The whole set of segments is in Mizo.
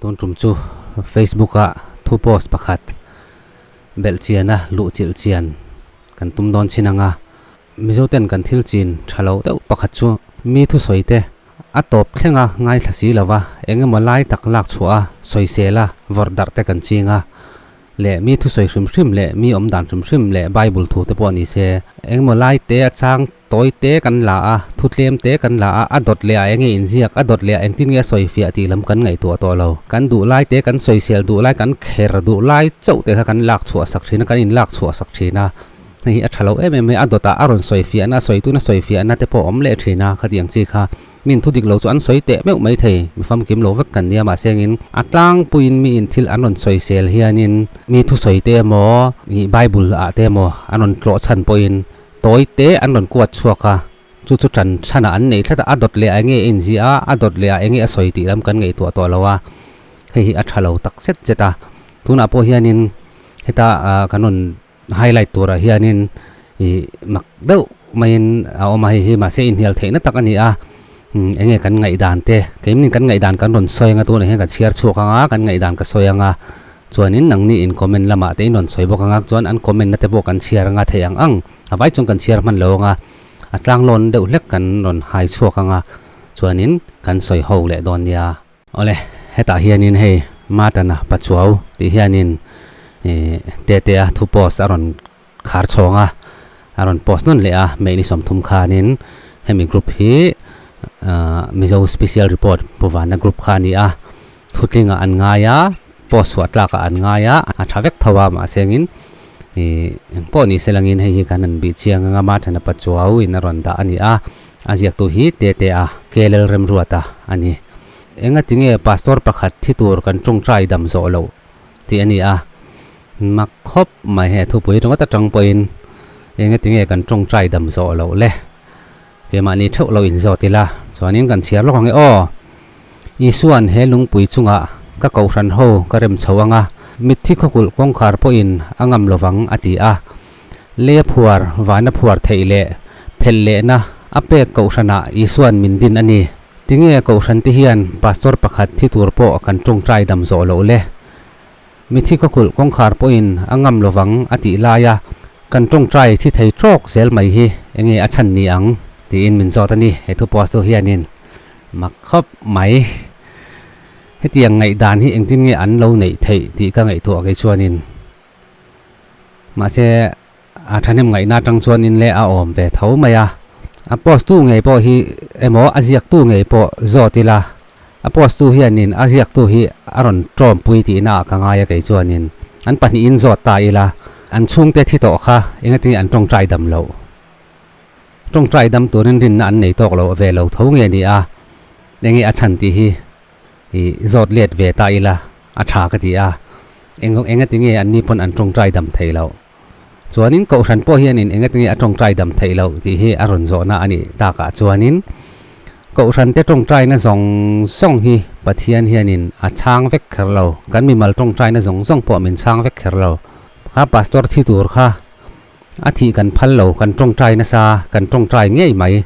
Tun tum chu Facebook ah thu post pakhat belh chian a luh chilh chian kan tum dawn chin ang a. Mizo ten kan thil chin tha lo deuh pakhat chu mi thusawi te a tawp thleng a ngaithla si lo va, eng emaw lai tak lak chhuah a sawisel a vawrh darh te kan ching a. Leh mi thusawi hrim hrim leh mi awm dan hrim hrim leh Bible thu te pawh ni se, engemaw lai te a chang tawi te kan la a, thu tlem te kan la a, a dawt leh ah enge inziak, a dawt leh ah engtin nge a sawi fiah tih lam kan ngaihtuah tawh lo. Kan duh lai te kan sawisel duh lai, kan kher duh lai chauh te kha kan lak chhuah sak thin a, kan inlak chhuah sak thin a. Hei hi a tha lo em em mai, a dawtah a rawn sawi fiahna, a sawi tuna sawi fiahna te pawh a awm leh thin a, khatiang chi kha. Min thu dik lo chu an sawi teh meuh mai thei, mi famkim lo vek kan nia mahse engin a tlangpuiin miin thil an rawn sawisel hianin mi thusawi te emaw ih Bible ah te emaw an rawn tlawh chhan pawhin tawi te an rawn kuat chhuak a, chu chu tan chhanah an nei tlat a, a dawt leh ah enge a inziah a, a dawt leh ah enge a sawi tih lam kan ngaihtuah tawh lo a, hei hi a tha lo tak zet zet a, tunah pawh hianin heta ah kan rawn Highlight turah hianin ih mak deuh maiin a awm a, hei hi mahse inhnial theihna tak a ni a, umm eng nge kan ngaihdan te keimni kan ngaihdan kan rawn sawi anga tunah hian kan chhiar chhuak anga kan ngaihdan ka sawi anga chuanin nangni in comment lamah te in rawn sawi bawk anga chuan an comment na te pawh kan chhiar anga theih ang ang a vai chuan kan chhiar hman lo anga a tlanglawn deuh hlek kan rawn hai chhuak anga chuanin kan sawi ho leh dawn nia. Awle, hetah hianin hei Matana Pachuau tih hianin ih Tetea thu post a rawn khar chhawng a, a rawn post nawn leh a, May ni 30 khanin hemi group hi ah Mizo Special Report Puvana group kha a ni a, thutlingah an ngai a, post chhuah tlakah an ngai a, a tha vek tho a mahsengin ih engpawh ni se langin hei hi kan han bih chiang anga Matana Pachuau in a rawn dah a ni a, a ziaktu hi Tetea Kelel Remruata a ni. Engati nge pastor pakhat thi tur kan tawngtai dam zawh loh tih a ni a, mak khawp mai he thupui ringawt atang pawhin engati nge kan tawngtai dam zawh loh le? Keimahni theuh lo inzawt ila chuanin kan chhiar lawk ang e aw. Isuan he lungpui chungah ka kohhran ho ka rem chho ang a, mitthi khawkulh kawngkhar pawhin a ngam lovang a ti a. Lei a phuar, van a phuar theih leh phelh lehna a pek kohhranah Isuan min din a ni. Tinge kohhran te hian pastor pakhat thi tur pawh kan tawngtai dam zawh loh le? Mithi khawkulh kawngkhar pawhin a ngam lovang a tih laia kan tawngtai thi thei tawk zel mai hi enge a chhan ni ang? tiin min zawt a ni. He thu post tu hianin mak khawp mai. Hetiang ngaihdan hi engtin nge an lo neih theih tih ka ngaihtuah kei chuanin. Mahse a thahnem ngaihna atang chuanin le a awm ve tho mai a, a post tu ngei pawh hi emaw a ziak tu ngei pawh zawt ila, a post tu hianin a ziak tu hi a rawn tawmpui tihna ah ka ngai a kei chuanin an pahnihin zawt ta ila, an chhungte thi tawh kha engatinge an tawngtai dam loh? Tawngtai dam turin rinna an nei tawk lo ve lo tho nge ni a, enge a chhan tih hi i zawt let ve ta ila a tha ka ti a, eng engati nge an ni pawn an tawngtai dam thei loh? Chuanin Kohhran pawh hianin engati nge a tawngtai dam theih loh tih hi a rawn zawhna a nih takah chuanin Kohhran te tawngtaina zawng zawng hi Pathian hianin a chhang vek kher lo, kan mimal tawngtaina zawng zawng pawh min chhang vek kher lo. Kha Pastor thi tur kha a thih kan phal lo, kan tawngtai nasa, kan tawngtai ngei mai,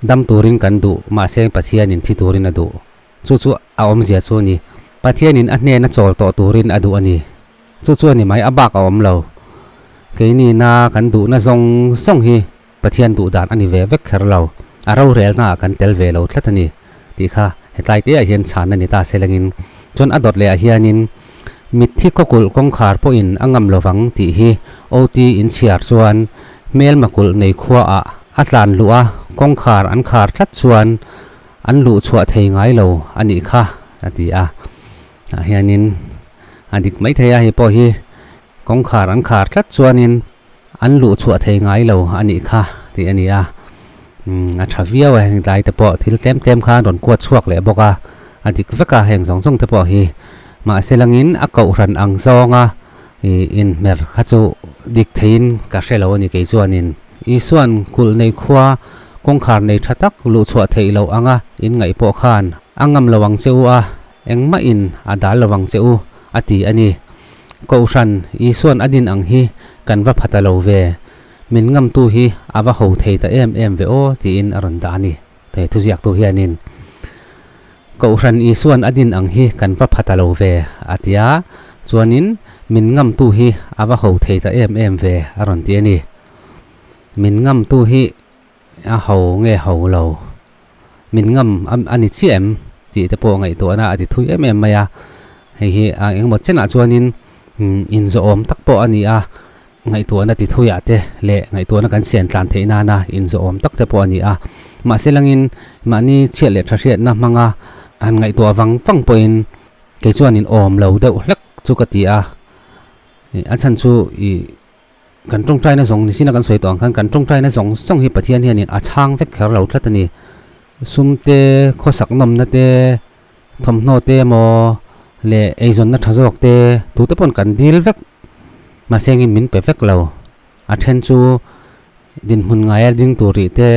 dam turin kan duh, mahse Pathianin thi turin a duh. Chu chu a awmzia chu a ni. Pathianin a hnena chawl tawh turin a duh a ni. Chu chu a ni mai, a bak a awm lo. Keinina kan duhna zawng zawng hi Pathian duh dan a ni ve vek kher lo. A rorelna ah kan tel ve lo tlat a ni tih kha hetlai te ah hian chhan a ni ta selengin chuan a dawt leh ah hianin mitthi khawkulh kawngkhar pawhin a ngam lovang tih hi OT inchhiar chuan hmelma kulh nei khua ah a tlan luh a kawngkhar an khar tlat chuan an luh chhuah thei ngai lo a nih kha a ti a ah hianin a dik mai thei a hei pawh hi kawngkhar an khar tlat chuanin an luh chhuah thei ngai lo a nih kha tih a ni a umm a tha viau a heng tlai te pawh thil tlem tlem khan rawn kuat chhuak leh bawk a a dik vek a heng zawng zawng te pawh hi mahse langin a kohhran ang zawnga ih inhmer kha chu dik theiin ka hre lo a ni kei chuanin. Isuan kulh nei khua kawngkhar nei tha tak luh chhuah theih loh anga in ngaih pawh khan a ngam lo ang che u a, engmah in a dal lo ang che u, a ti a ni. Kohhran Isuan a din ang hi kan va pha ta lo ve, min ngamtu hi a va ho thei ta em em ve aw tiin a rawn dah a ni, he thuziaktu hianin. Kohhran Isuan a din ang hi kan va pha ta lo ve, a ti a. Chuanin, Min ngamtu hi a va ho thei ta em em ve, a rawn ti a ni. Min ngamtu hi a ho nge ho lo? Min ngam a ni chiah em? tih te pawh ngaihtuahna a ti thui em em mai a. Hei hi engemaw chenah chuanin inzawhawm tak pawh a ni a. Ngaihtuahna ti thuiah te leh ngaihtuahna kan sian tlan theih nana inzawhawm tak te pawh a ni a. Mahse langin mahni chhiat leh tha hriatna hmanga han ngaihtuah vang vang pawhin kei chuan in awm lo deuh hlek chu ka ti a. A chhan chu ih kan tawngtaina zawng ni sina kan sawi tawh ang khan kan tawngtaina zawng zawng hi Pathian hianin a chhang vek kher lo tlat a ni. Sum te, khawsak nawmna te, Thawmhnaw te emaw leh eizawnna tha zawk te tute pawn kan dil vek mahse engin min pe vek lo. A then chu dinhmun ngaia ding tur rih te,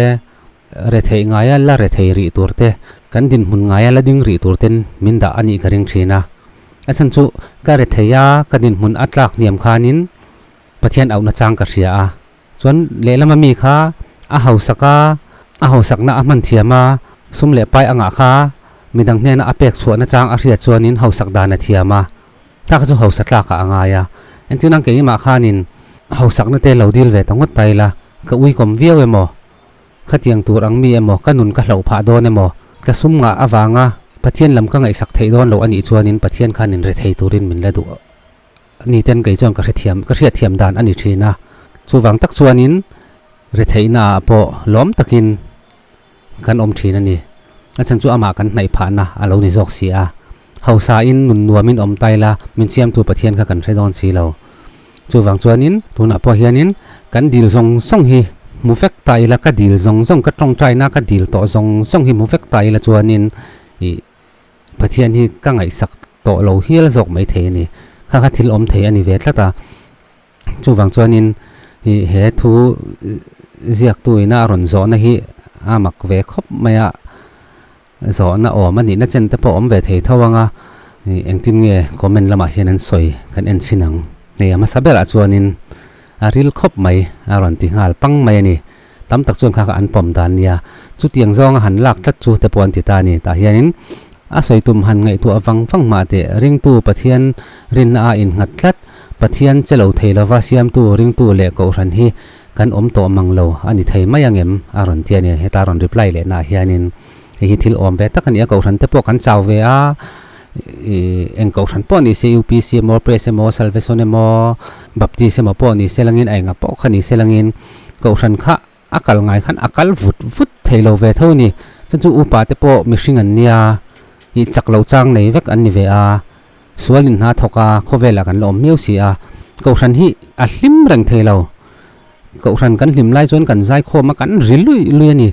retheih ngaia la rethei rih tur te, kan dinhmun ngaia la ding rih tur ten min dah a nih ka ring thin a. A chhan chu ka rethei a, ka dinhmun a tlak hniam khanin Pathian auhna chang ka hria a. Chuan lehlama mi kha a hausak a, a hausakna a hman thiam a, sum leh pai a ngah kha midang hnena a pek chhuahna chang a hriat chuanin hausak dan a thiam a, ta kha chu hausa tlakah a ngai a. Engtin ang keimah khanin hausakna te lo dil ve ta ngawt ta ila, ka uikawm viau emaw, khatiang tur ang mi emaw, ka nun ka hlauh phah dawn emaw, ka sum ngah avanga Pathian lam ka ngaihsak theih dawn loh a nih chuanin Pathian khanin rethei turin min la duh. Ni ten kei chuan ka hrethiam ka hriatthiam dan a ni thin a, chuvang tak chuanin retheihna ah pawh lawm takin kan awm thin a ni. A chhan chu amah kan hnaih phahna a lo ni zawk si a, hausa in nun nuamin awm ta ila min siamtu Pathian kha kan hre dawn si lo. Chuvang chuanin tunah pawh hianin kan dil zawng zawng hi hmu vek ta ila ka dil zawng zawng ka tawngtaina ka dil tawh zawng zawng hi hmu vek ta ila chuanin ih Pathian hi ka ngaihsak tawh lo hial zawk mai thei a ni. Kha kha thil awm thei a ni ve tlat a. Chuvang chuanin ih he thu ziaktu ina a rawn zawhna hi a mak ve khawp mai a. Zawhna awm a nihna chen te pawh awm ve thei tho ang a. Ih engtin nge comment lamah hian an sawi kan en chhin ang. Hei a hmasa berah chuanin a ril khawp mai a rawn ti nghal pang mai a ni. Tam tak chuan kha kha an pawm dan nia. Chutiang zawnga han lak tlat chu te pawh an ti ta a ni. Tah hianin a sawi tum han ngaihtuah vang vang mah teh ringtu Pathian rinna a innghat tlat. Pathian che lo thei lova siamtu ringtu leh kohhran hi kan awm tawh mang lo a ni thei mai angem a rawn ti a ni. Heta rawn reply leh naah hianin hei hi thil awm ve tak a ni a. Kohhran te pawh kan chau ve a, ih eng kohhran pawh ni se UPC emaw Press emaw Salvation emaw Baptist emaw pawh ni se langin a enga pawh kha ni se langin Kohhran kha a kal ngai khan a kal vut vut thei lo ve tho a ni. Chuan chu upa te pawh mihring an nia, ih chak lo chang nei vek an ni ve a, sual in hna thawk a, khawvelah kan la awm miau si a. Kohhran hi a hlim reng thei lo. Kohhran kan hlim lai chuan kan zaikhawm a, kan ri lui lui a ni.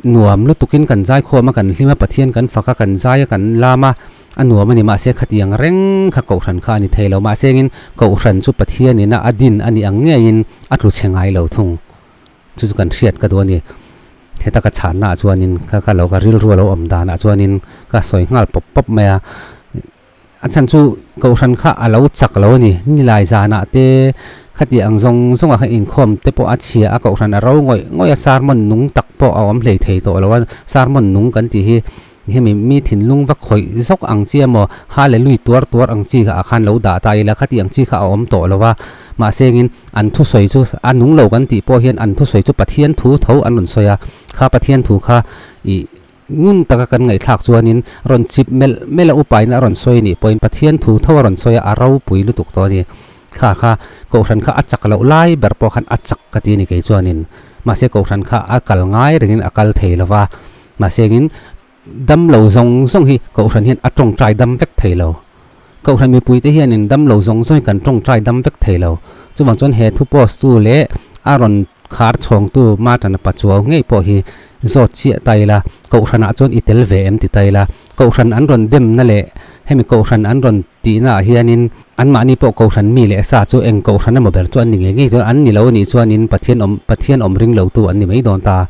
Nuam lutukin kan zaikhawm a, kan hlim a, Pathian kan fak a, kan zai a, kan lam a, a nuam a ni. Mahse khatiang reng kha Kohhran kha a ni thei lo. Mahse engin Kohhran chu Pathian ina a din a nih ang ngeiin a tlu chhe ngai lo thung. Chu chu kan hriat ka duh a ni. Heta ka chhanna ah chuanin ka ka lo ka rilru a lo awm danah chuanin ka sawi nghal pawp pawp mai a. A chhan chu Kohhran kha a lo chak lo a ni. Nilai zanah te khati ang zawng zawngah khan inkhawm te pawh a chhia a, Kohhran a ro ngawih ngawih a, sermon nung tak pawh a awm hlei thei tawh lo a. Sermon nung kan tih hi hemi mi thinlung va khawih zawk ang chi emaw Hallelui tuar tuar ang chi ah khan lo dah ta ila khati ang chi kha a awm tawh lo a. Mahse engin an thusawi chu a nung lo kan tih pawh hian an thusawi chu Pathian thu tho an rawn sawi a, kha Pathian thu kha ih Ngun taka kan ngaihthlak chuanin rawn chip melh melh a upain a rawn sawi anih pawhin Pathian thu tho a rawn sawi a, a ropui lutuk tawh a ni. Kha kha Kohhran kha a chak loh lai ber pawh khan a chak ka ti a ni kei chuanin. Mahse Kohhran kha a kal ngai rengin a kal thei lo va, mahse engin dam lo zawng zawng hi Kohhran hian a tawngtai dam vek thei lo. Kohhran mipuite hianin dam lo zawng zawng hi kan tawngtai dam vek thei lo. Chuvang chuan he thu post tu leh a rawn khar chhawngtu Martin-a Pachuau ngei pawh hi zawt chiah ta ila, Kohhranah chuan i tel ve em ti ta ila, Kohhran an rawn demna leh hemi Kohhran an rawn tihna ah hianin anmahni pawh Kohhran mi leh sa chu eng Kohhran emaw ber chu an ni ngei ngei chuan an ni lo anih chuanin Pathian awm Pathian awm ring lotu an ni mai dawn ta.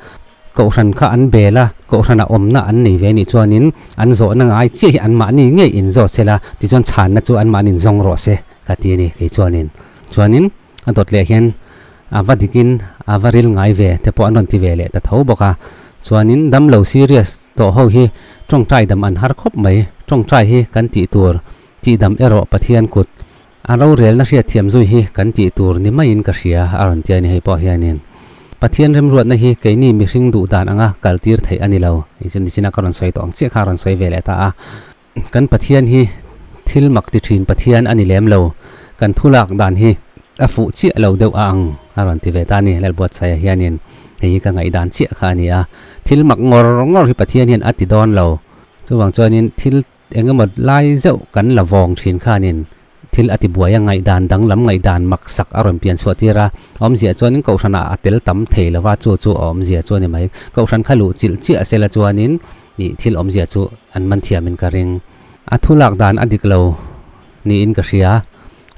Kohhran kha an bel a, Kohhranah awmna an nei ve anih chuanin an zawhna ngai chiah hi anmahni ngei inzawt se la, tichuan chhanna chu anmahni inzawng rawh se ka ti a ni kei chuanin. Chuanin a dawt leh hian a va dikin a va ril ngai ve te pawh an rawn ti ve leh ta tho bawk a. Chuanin damlo serious tawh ho hi tawngtai dam an har khawp mai. Tawngtai hi kan tih tur tihdam erawh Pathian kut a rorelna hriatthiam zui hi kan tih tur ni maiin ka hria a rawn ti a ni hei pawh hianin Pathian remruatna hi keini mihring duh dan anga kaltir theih a ni lo. Chu nichina ka rawn sawi tawh ang chiah kha a rawn sawi ve leh ta a. Kan Pathian hi thil mak ti thin Pathian a ni lem lo, kan thu lak dan hi a fuh chiah lo deuh a ang a rawn ti ve ta a ni. Lalbuatsaia hianin hei hi ka ngaihdan chiah kha a ni a, thil mak ngawr ngawr hi Pathian hian a ti dawn lo. Chuvang chuanin thil eng emaw lai zeuh kan la vawng thin khanin Thil a ti buai a, ngaihdan danglam ngaihdan maksak a rawn pian chhuah tir a, awmzia chuanin kohhranah a tel tam thei lo va, chu chu a awmzia chu a ni mai. Kohhran kha luh chilh chiah sela chuanin ih thil awmzia chu an man thiamin ka ring. A thu lak dan a dik lo niin ka hria.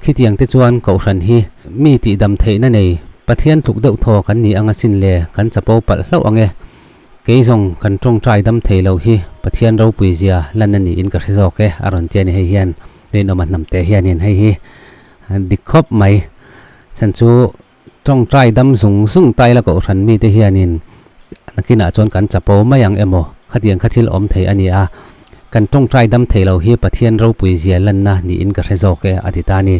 Khitiang te chuan kohhran hi mi tihdam theihna nei Pathian tluk deuh thaw kan ni ang asin le, kan chapo palh hlauh ang e. Kei zawng kan tawngtai dam thei lo hi Pathian ropui zia lan a niin ka hre zawk e, a rawn ti a ni hei hian rinawm a hnam teh hianin hei hi dik khawp mai. Chhan chu tawngtai dam zung zung ta ila kohhran mite hianin nakinah chuan kan chapo mai ang emaw khatiang kha thil awm thei a ni a, kan tawngtai dam thei lo hi Pathian ropui zia lanna niin ka hre zawk e, a ti ta a ni.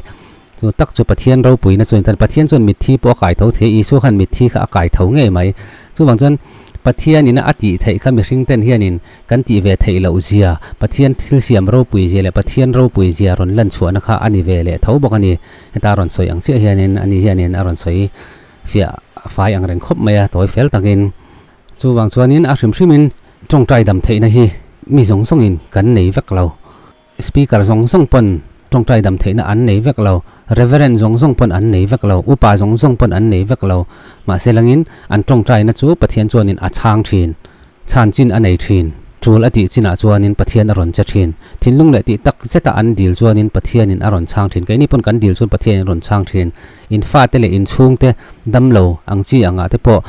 Chu tak chu Pathian ropuina chuan chuan Pathian chuan mitthi pawh a kai tho thei a, Isua khan mitthi kha a kai tho ngei mai. Chuvang chuan Pathianin a tih theih kha mihring ten hianin kan tih ve theih loh zia, Pathian thil siam ropui zia leh Pathian ropui zia rawn lan chhuahna kha a ni ve leh tho bawk a ni. Heta a rawn sawi ang chiah hianin ani hianin a rawn sawi fiah fai ang reng khawp mai a, tawi fel takin. Chuvang chuanin a hrim hrimin tawngtai dam theihna hi mi zawng zawngin kan nei vek lo. Speaker zawng zawng pawn tawngtai dam theihna an nei vek lo, Reverend zawng zawng pawn an nei vek lo, Upa zawng zawng pawn an nei vek lo. Mahse langin an tawngtaina chu Pathian chuanin a chhang thin, chhan chin a nei thin, tul a tih chinah chuanin Pathian a rawn che thin. Thinlung leh tih tak zeta an dil chuanin Pathianin a rawn chhang thin. Keini pawn kan dil chuan Pathianin a rawn chhang thin. In fate leh in chhungte damlo ang chi angah te pawh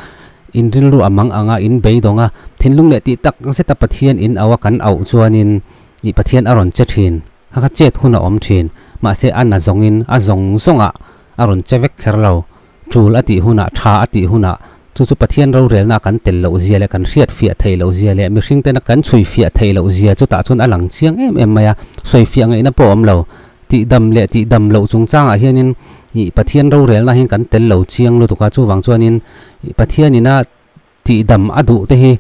in rilru a mang anga in beidawng a, thinlung leh tih tak zeta Pathian in auh a kan auh chuanin Ih Pathian a rawn che thin, a kha chet hun a awm thin, mahse a na zawngin a zawng zawngah a rawn che vek kher lo. Tul a tih hunah, tha a tih hunah, chu chu Pathian rorelna kan tel loh zia leh kan hriat fiah theih loh zia leh mihring tena kan chhui fiah theih loh zia chutah chuan a lang chiang em em mai a, sawi fiah ngaihna pawh a awm lo. Tihdam leh tihdam loh chungchangah hianin ih Pathian rorelna hian kan tel lo chiang lutuk a, chuvang chuanin ih Pathianin a Tihdam a duh te hi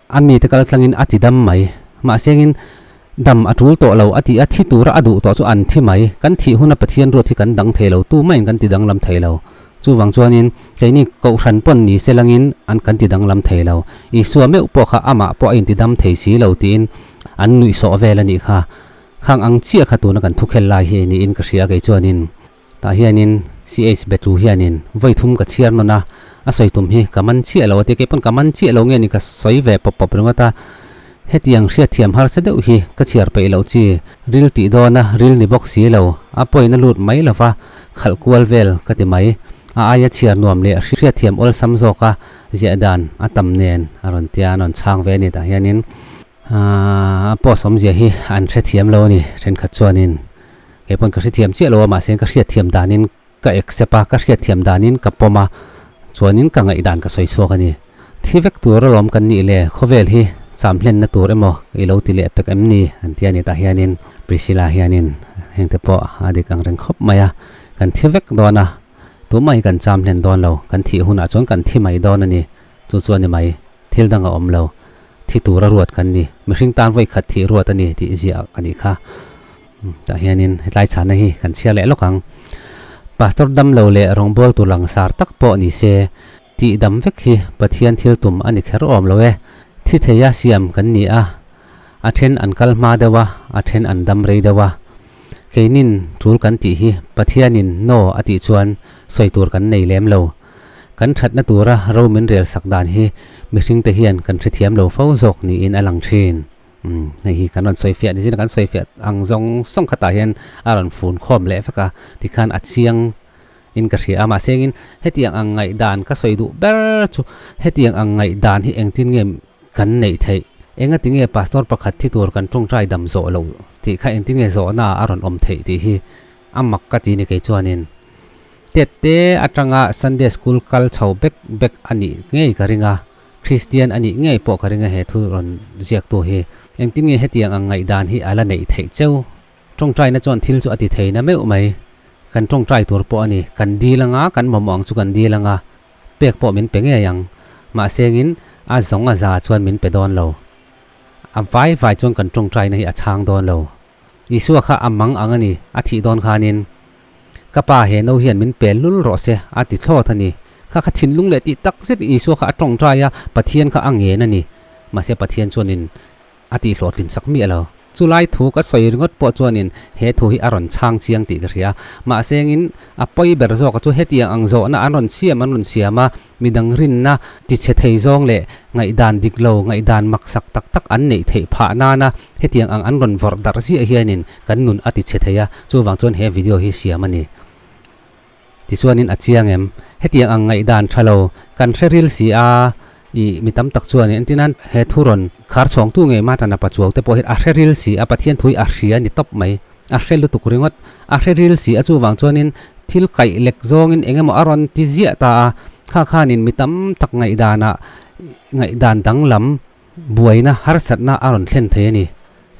a mite kal tlangin a ti dam mai. Mahsengin dam a tul tawh lo a ti a, thi tura a duh tawh chu an thi mai. Kan thih huna Pathian ruat hi kan dang thei lo, tu mahin kan ti danglam thei lo. Chuvang chuanin keini Kohhran pawn ni se langin an kan ti danglam thei lo. Isua meuh pawh kha amah pawh a inti dam thei si lo tiin an nuihsawh vel a nih kha. Khang ang chiah kha tuna kan thukhel lai hi niin ka hria kei chuanin. Tah hianin CH Betu hianin vawi thum ka chhiar nawn a, a sawi tum hi ka man chiah lo a ti. Kei pawn ka man chiah lo nge ni ka sawi ve pawp pawp ringawt a. Hetiang hriatthiam harsa deuh hi ka chhiar peih loh chi, ril tih dawn a, ril ni bawk si lo, a pawina lut mai lo va, khalh kual vel ka ti mai. A aia chhiar nuam leh hriatthiam awlsam zawk a ziah dan a tam nen a rawn tia, an rawn chhang ve a ni. Tah hianin a post awmzia hi an hrethiam lo a ni thenkhat chuanin. Kei pawn ka hrethiam chiah lo a, mahse ka hriatthiam danin ka accept a, ka hriatthiam danin ka pawm a, chuanin ka ngaihdan ka sawi chhuak a ni. Thi vek tur alawm kan nih le, khawvel hi cham hlenna tur emaw i lo ti leh pek em ni? An ti a ni. Tah hianin Priscilla hianin hengte pawh a dik ang reng khawp mai a, kan thi vek dawn a, tumah hi kan cham hlen dawn lo, kan thih hunah chuan kan thi mai dawn a ni, chu chu a ni mai, thil dang a awm lo, thi tura ruat kan ni, mihring tan vawi khat thih ruat a ni tih ziah a nih kha. Tah hianin hetlai chhana hi kan chhiar leh lawk ang. Pastor damlo leh rawngbawltu langsar tak pawh ni se, tih dam vek hi Pathian thil tum a ni kher awm lo e. Thi theia siam kan ni a, a then an kal hma deuh a, a then an dam rei deuh a. Keinin tul kan tih hi Pathianin no a tih chuan sawi tur kan nei lem lo. Kan thatna tura ro min rel sak dan hi mihringte hian kan hrethiam lo fo zawk niin a lang thin. Umm hei hi kan rawn sawi fiah ni zin a kan sawi fiah ang zawng zawng khatah hian a rawn fun khawm leh vek a tikhan a chiang in ka hria a mahse engin hetiang ang ngaihdan ka sawi duh ber chu hetiang ang ngaihdan hi engtin nge kan neih theih enga tinge pastor pakhat thi tur kan tawngtai dam zawh loh tih kha engtin nge zawhna a rawn awm theih tih hi a mak ka ti ni kei chuanin tet te atanga Sunday school kal chho bek bek a nih ngei ka ring a. Kristian a nih ngei pawh ka ring a he thu rawn ziaktu hi. Engtin nge hetiang ang ngaihdan hi a la neih theih cheu? Tawngtaina chuan thil chu a ti thei na meuh mai. Kan tawngtai tur pawh a ni. Kan dil anga, kan mamawh ang chu kan dil anga, pek pawh min pe ngei ang. Mahse engin a zawng a za chuan min pe dawn lo. A vai vai chuan kan tawngtaina hi a chhang dawn lo. Isua kha a mang ang a ni, a thih dawn khanin, Ka pa he no hian min pel lul rawh se, a ti thlawt a ni. Kha kha thinlung leh tih tak zet Isua kha a tawngtai a, Pathian kha a ngen a ni. Mahse Pathian chuanin a tihhlawhtlin sak miah lo. Chulai thu ka sawi ringawt pawh chuanin he thu hi a rawn chhang chiang tih ka hria. Mahse engin a pawi ber zawk chu hetiang ang zawhna an rawn siam an rawn siam a, midang rinna tichhe thei zawng leh ngaihdan dik lo, ngaihdan maksak tak tak an neih theih phah nana hetiang ang an rawn vawrh darh ziah hianin kan nun a tichhe thei a, chuvang chuan he video hi siam a ni. Tichuanin a chiang em? Hetiang ang ngaihdan tha lo kan hre ril si a, ih mi tam tak chuan entinan he thu rawn khar chhawngtu ngei Matana Pachuau te pawh hian a hre ril si a, Pathian thu hi a hria ni tawp mai. A hre lutuk ringawt, a hre ril si a chuvang chuanin thil kaih lek zawngin eng emaw a rawn ti ziah ta a, kha khanin mi tam tak ngaihdanah ngaihdan danglam buaina harsatna a rawn thlen thei a ni.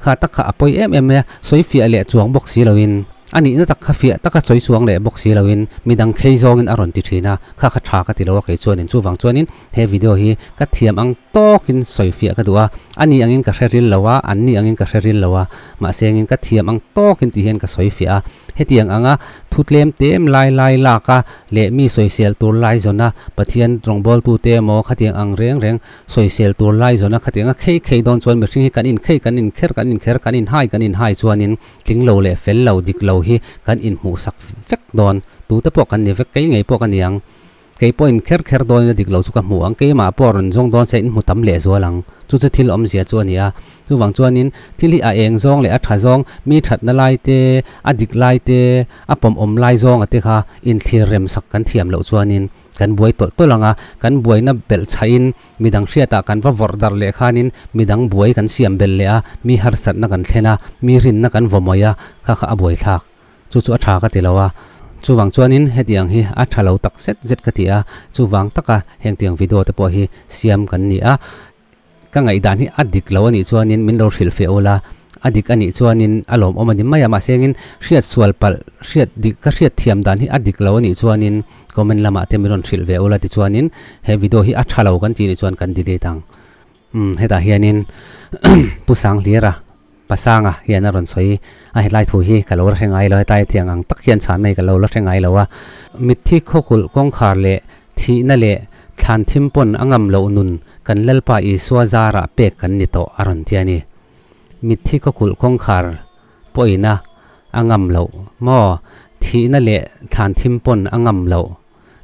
Kha tak kha a pawi em em mai a, sawi fiah leh chuang bawk si loin, a nihna tak kha fiah taka sawi chuang leh bawk si loin midang khei zawngin a rawn ti thin a, kha kha tha ka ti lo a kei chuanin chuvang chuanin he video hi ka thiam ang tawkin sawi fiah ka duh a, a ni angin ka hre ril lo a, an ni angin ka hre ril lo a, mahse engin ka thiam ang tawkin tih hian ka sawi fiah a, hetiang anga thu tlem tem lai lai lak a leh mi sawisel tur lai zawn a, Pathian rawngbawltute emaw khatiang ang reng reng sawisel tur lai zawn a khatiang a khei khei dawn chuan mihring hi kan inkhei kan inkher kan inkher kan inhai kan inhai chuanin tling lo leh fel lo dik lo hi kan inhmuhsak vek dawn tute pawh kan ni vek kei ngei pawh ka ni ang. Kei pawhin kher kher dawnin a dik lo chu ka hmu ang, keimah pawh rawn zawng dawn se in hmu tam leh zual ang. Chu chu thil awmzia chu a ni a. Chuvang chuanin thil hi a eng zawng leh a tha zawng, mi thatna lai te, a dik lai te, a pawmawm lai zawnga te kha inthlir rem sak kan thiam loh chuanin kan buai tawlh tawlh ang a, kan buaina belh chhahin midang hriatah kan va vawrh darh leh khanin midang buai kan siam belh leh a, mi harsatna kan thlen a, mi rinna kan vaw mawih a, kha kha a buaithlak. Chu chu a tha ka ti lo a, chuvang chuanin hetiang hi a tha lo tak zet zet ka ti a, chuvang taka hengtiang video te pawh hi siam kan ni a, ka ngaihdan hi a dik lo a nih chuanin min lo hrilh feh ula, a dik a nih chuanin a lawmawm a ni mai a, mahse engin hriat sual palh hriat dik ka hriat thiam dan hi a dik lo a nih chuanin comment lamah te min rawn hrilh ve ula tichuanin he video hi a tha lo kan tih nih chuan kan delete ang. Umm hetah hianin Pu Sanghlira Pasanga hian a rawn sawi a, helai thu hi ka lo la hre ngai lo, hetlai tiang ang tak hian chhanna hi ka lo la hre ngai lo a. Mitthi khawkulh kawngkhar leh thihna leh thlan thim pawn a ngam loh nun kan Lalpa Isua zarah pek kan ni tawh a rawn ti a ni. Mitthi khawkulh kawngkhar pawhin a a ngam loh maw? Thihna leh thlan thim pawn a ngam loh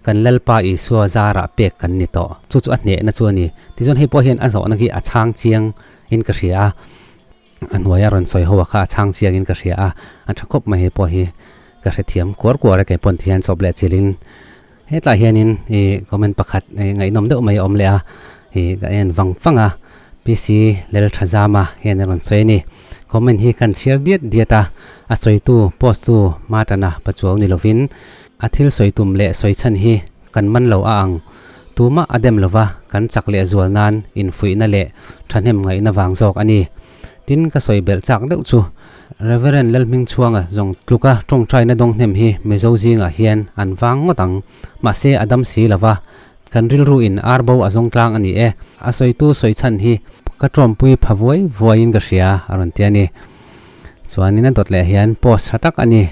kan Lalpa Isua zarah pek kan ni tawh. Chu chu a hnehna chu a ni. Tichuan hei pawh hian a zawhna khi a chhang chiang in ka hria a, a hnuaia rawn sawi ho a kha a chhang chiang in ka hria a, a tha khawp mai hei pawh hi ka hrethiam kuar kuar a kei pawn ti hian chawp leh chilhin hetlai hianin ih comment pakhat ih ngaihnawm deuh mai a awm leh a ih ka en vang vang a PC Lalthazama hian a rawn sawi a ni. Comment hi kan chhiar diat diat a, a sawitu post tu Matana Pachuau ni lovin A thil sawi tum leh sawi chhan hi kan man lo a ang. Tumah a dem lova kan chak leh zual nan infuihna leh thahnem ngaihna vang zawk a ni. Tin, ka sawi belh chak deuh chu Reverend Lalhmingchhuanga zawng tluka tawngtaina dawng hnem hi Mizo zingah hian an vang ngawt ang. Mahse a dam si lova, kan rilru in ar bo a zawng tlang a ni e. A sawitu sawi chhan hi ka tawmpui pha vuai vuaiin ka hria a rawn ti a ni. Chuanin a dawt leh hian post tha tak a ni.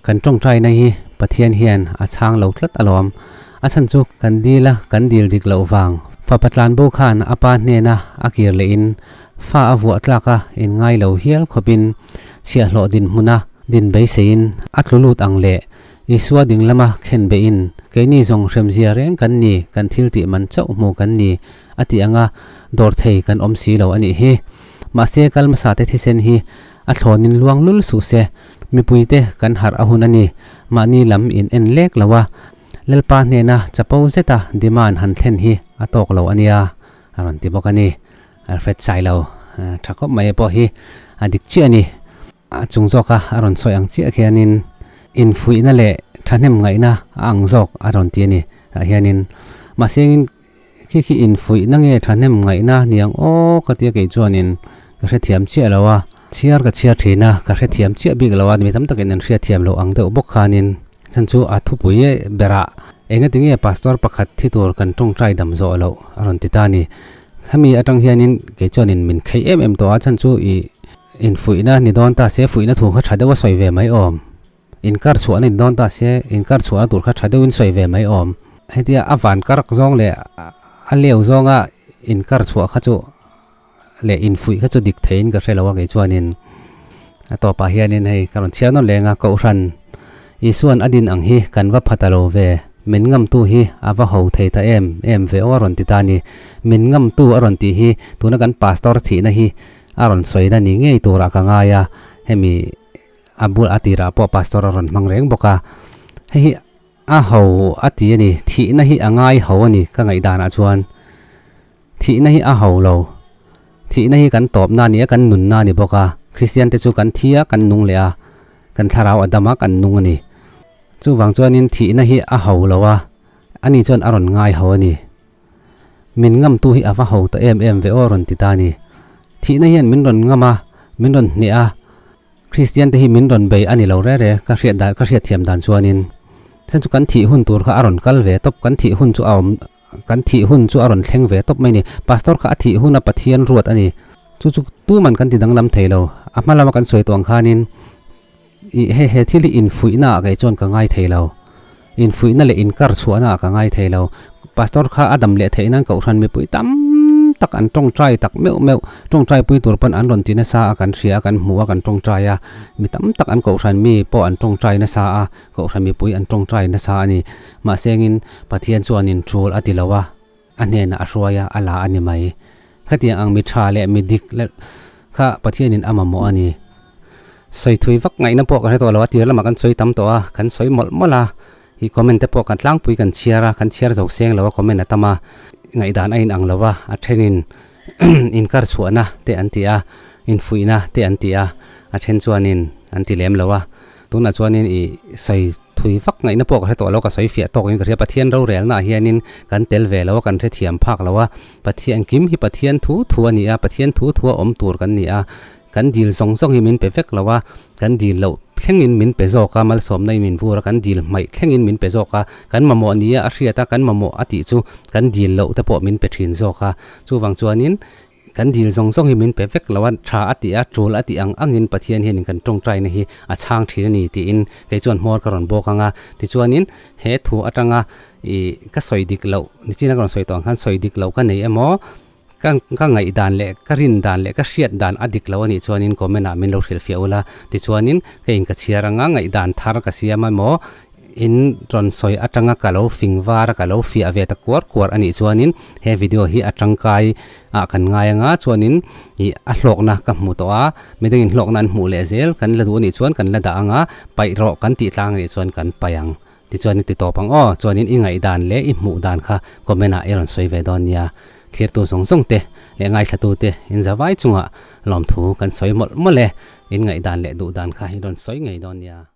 Kan tawngtaina hi Pathian hian a chhang lo tlat alawm. A chhan chu kan dil a, kan dil dik loh vang. Fapa tlanbo khan a pa hnena a kir lehin fa a vuah tlak a inngai lo hial khawpin chhiahhlawh dinhmuna din beiseiin a tlu lut ang leh Isua ding lama khen beihin keini zawng hremzia reng kan ni, kan thil tih man chauh hmu kan ni a tih anga dawr thei kan awm si lo a nih hi. Mahse kal hmasa te thisen hi A thlawnin luang lul suh se, mipuite kan harh a hun a ni. Mahni lam in en lek lo a, Lalpa hnena chapo zeta demand han thlen hi a tawk lo a nia, a rawn ti bawk a ni. Alfred Sailo tha khawp mai pawh hi a dik chiah a ni. A chung zawka a rawn sawi ang chiah khianin infuihna leh thahnem ngaihna a ang zawk a rawn ti a ni. Tah hianin mahse. Khi khi infuihna nge thahnem ngaihna niang aw ka tia kei chuanin ka hrethiam chiah lo a, chhiar ka chhiar thin a, ka hrethiam chiah bik lo a, mi tam takin an hriatthiam loh ang deuh bawk khanin chhan chu a thupui berah engati nge pastor pakhat thi tur kan tawngtai dam zawh loh a rawn ti ta a ni. Hemi atang hianin kei chuanin min kheih em em tawh a, chhan chu ih infuihna ni dawn ta se fuihna thu kha tha deuh a sawi ve mai awm. Inkar chhuahna in dawn ta se, inkar chhuahna tur kha tha deuhin sawi ve mai awm. Hetia a van karak zawng leh a leu zawnga inkar chhuah kha chu leh infuih kha chu dik theiin ka hre lo a kei chuanin a tawpah hianin hei ka rawn chhiar nawn leng a, Kohhran Isuan a din ang hi kan va pha ta lo ve, min ngamtu hi a va ho thei ta em em ve aw a rawn ti ta a ni. Min ngamtu a rawn tih hi tuna kan pastor thihna hi a rawn sawina ni ngei turah ka ngai a, hemi A bul a tirah pawh pastor a rawn hmang reng bawk a, hei hi a ho a ti a ni, thihna hi a ngai ho a ni ka ngaihdanah chuan thihna hi a ho lo, thihna hi kan tawpna a ni a, kan nunna a ni bawk a, Kristian te chu kan thi a, kan nung leh a, kan thlarau a dam a, kan nung a ni. Chuvang chuanin thihna hi a ho lo a, ani chuan a rawn ngai ho a ni. Min ngamtu hi a va ho ta em em ve aw rawn ti ta a ni. Thihna hian min rawn ngam a, min rawn hneh a, Kristian te hi min rawn bei a ni lo re re, ka hriat dan, ka hriat thiam dan chuanin. Then chu kan thih hun tur kha a rawn kal ve tawp, kan thih hun chu a awm, kan thih hun chu a rawn thleng ve tawp mai a ni. Pastor kha a thih huna Pathian ruat a ni. Chu chu tuman kan ti danglam thei lo. A hma lama kan sawi tawh ang khanin ih he he thil hi infuihna ah kei chuan ka ngai thei lo. Infuihna leh inkar chhuahna ah ka ngai thei lo. Pastor kha a dam leh theih nan Kohhran mipui tam tak an tawngtai tak meuh meuh. Tawngtai pui tur pawn an rawn ti nasa a, kan hria a, kan hmu a, kan tawngtai a. Mi tam tak an Kohhran mi pawh an tawngtai nasa a, Kohhran mipui an tawngtai nasa a ni. Mahse engin Pathian chuanin tul a ti lo a, a hnenah a hruai a, a la a ni mai. Khatiang ang mi tha leh mi dik leh kha Pathianin a mamawh a ni. Sawi thui vak ngaihna pawh ka hre tawh lo a, tir lamah kan sawi tam tawh a, kan sawi mawlh mawlh a, ih comment te pawh kan tlangpui kan chhiar a, kan chhiar zo seng lo a comment a tam a, ngaihdan a inang lo a, a thenin inkar chhuahna te an ti a, infuihna te an ti a, a then chuanin an ti lem lo a. Tunah chuanin i sawi thui vak ngaihna pawh ka hre tawh lo, ka sawi fiah tawkin ka hria. Pathian rorelnaah hianin kan tel ve lo a, kan hrethiam phak lo a. Pathian kim hi Pathian thu thu a ni a, Pathian thu thua awm tur kan ni a. Kan dil zawng zawng hi min pe vek lo a, kan dil loh thlengin min pe zawk a, malsawmna in min vur a, kan dil hmaih thlengin min pe zawk a. Kan mamawh nia a hriat a, kan mamawh a tih chu kan dil loh te pawh min pe thin zawk a. Chuvang chuanin Kan dil zawng zawng hi min pe vek lo a, tha a tih a, tul a tih ang angin Pathian hianin kan tawngtaina hi a chhang thin a ni tiin kei chuan hmawr ka rawn bawk ang a. Tichuanin he thu atanga ih ka sawi dik loh, nichina ka rawn sawi tawh ang khan sawi dik loh ka nei emaw, ka ka ngaihdan leh ka rin dan leh ka hriat dan a dik lo a nih chuanin comment ah min lo hrilhfiah ula. Tichuanin ka in ka chhiar anga ngaihdan thar ka siam emaw In rawn sawi atanga ka lo fing var a, ka lo fiah ve ta kuar kuar a nih chuanin he video hi a tangkai ah kan ngai anga chuanin ih a hlawkna ka hmu tawh a, midangin hlawkna an hmuh leh zel kan la duh a nih chuan kan la dah anga paih rawh kan tih tlang a nih chuan kan paih ang tichuan i ti tawp ang aw chuanin i ngaihdan leh i hmuh dan kha comment ah i rawn sawi ve dawn nia thlirtu zawng zawng te leh ngaithlatu te in zavai chungah lawmthu kan sawi mawlh mawlh e in ngaihdan leh duhdan kha i rawn sawi ngei dawn nia.